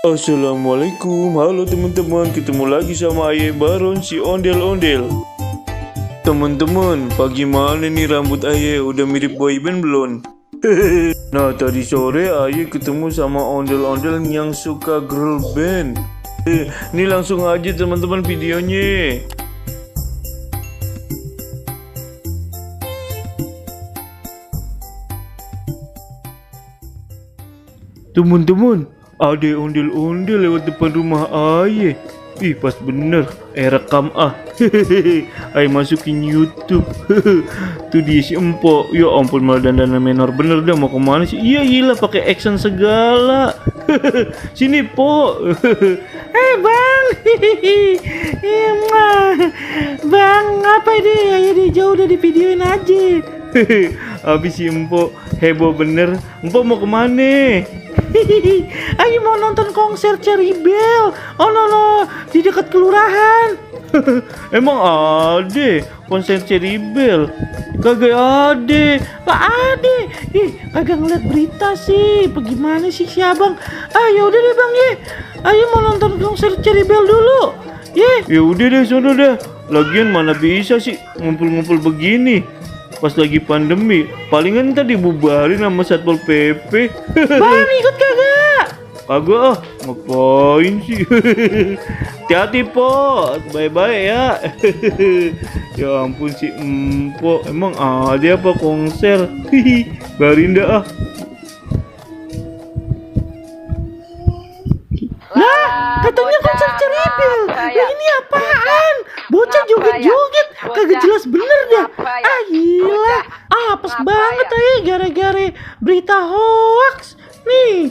Assalamualaikum, halo teman-teman, ketemu lagi sama Aye Baron si ondel-ondel. Teman-teman, pagi mana nih rambut Aye, udah mirip boyband belum? Nah, tadi sore Aye ketemu sama ondel-ondel yang suka girl band. Nih langsung aja teman-teman videonya. Teman-teman, ada ondel-ondel lewat depan rumah Aye. Ih, pas bener. Rekam ah. Aye masukin YouTube. Tuh dia si Empok. Ya ampun, malah dandan menor bener dah. Mau kemana sih? Iya gila, pakai action segala. Sini Po. Bang. Bang, apa ini? Ayo di jauh udah di videoin aja. Habis si Empok heboh bener. Empok mau kemana? Ayo mau nonton konser Cherry Bell. Oh no, di dekat kelurahan. Emang ada konser Cherry Bell? Kagak ada. Lah ada. Kagak ngeliat berita sih. Bagaimana sih si abang? Ya udah deh bang ye. Ayo mau nonton konser Cherry Bell dulu. Ya udah deh sono dah. Lagian mana bisa sih ngumpul-ngumpul begini. Pas lagi pandemi, palingan tadi dibubarin sama Satpol PP. Bang, ikut kagak? Kagak ngapain sih? Hati-hati Po, bye-bye ya. Ya ampun si Empo, emang ada apa konser? Barinda ah. Lah, katanya konser Cherry Bell. Lah ini apaan? Bocah joget-joget, kagak jelas bener dah. Gila, apes banget gara-gara berita hoax nih.